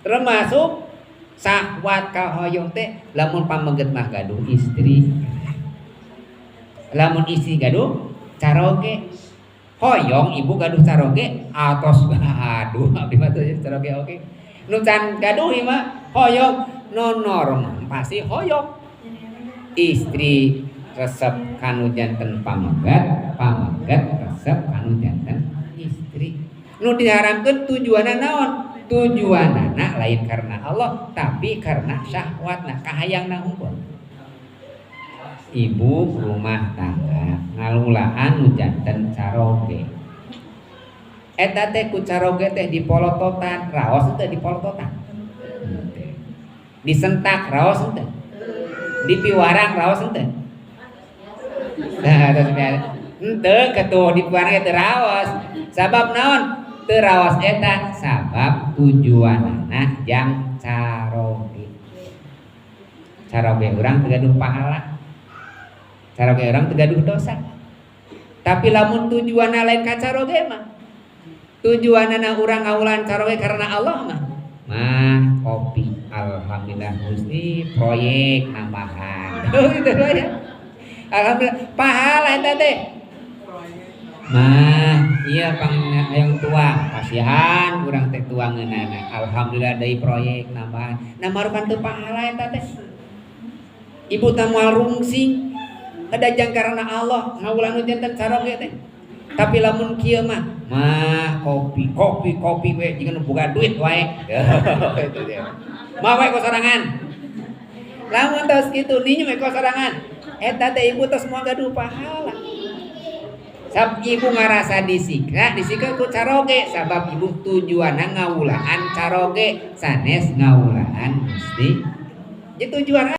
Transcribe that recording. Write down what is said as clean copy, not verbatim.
Termasuk syahwat kahoyong teh lamun pameget mah gaduh istri. Lamun istri gaduh caroge. Hoyong ibu gaduh caroge atos, aduh, abdi mah teu caroge oge. Nu can gaduh mah hoyong, nu normal pasti hoyong. Istri resep kanu janten pameget, pameget resep kanu janten istri. Nu diharamkeun tujuanna naon? Tujuanana lain karena Allah, tapi karena syahwatna, kahayangna hungkul. Ibu rumah tangga ngalulaan nu janten caroge. Eta teh ku caroge teh dipolototan, raos teh dipolototan. Henteu. Disentak raos henteu? Dipiwarang raos henteu? Nah, terus henteu ketuh dipiwarang teu raos. Sabab naon? Teu raos eta sabab tujuanana jang caroge. Caroge urang teu gaduh pahala. Caroge urang teu gaduh dosa. Tapi lamun tujuanna lain ka caroge mah, tujuanana urang ngawulan caroge karena Allah mah, mah kopi alhamdulillah Gusti proyek nambahan. Gitu ya. Alhamdulillah pahala eta teh. Mah iya pang hayang tuang kasihan urang teh tuangeunana. Alhamdulillah deui proyek nambahan. Nah, marukan teu pahala eta teh. Ibu teh moal rungsing ada jang karena Allah ngawulan nu janten caroge teh. Tapi lamun kieu mah, mah kopi kopi kopi we jiga nu boga duit wae. Itu dia. Mah we sorangan. Lamun tos kitu ninyu we sorangan. Eta teh ibu tos moal gaduh pahala. Sab ibu ngarasa disiksa, disiksa ku caroge sabab ibu tujuanna ngawulaan caroge sanes ngawulaan Gusti. Jadi tujuan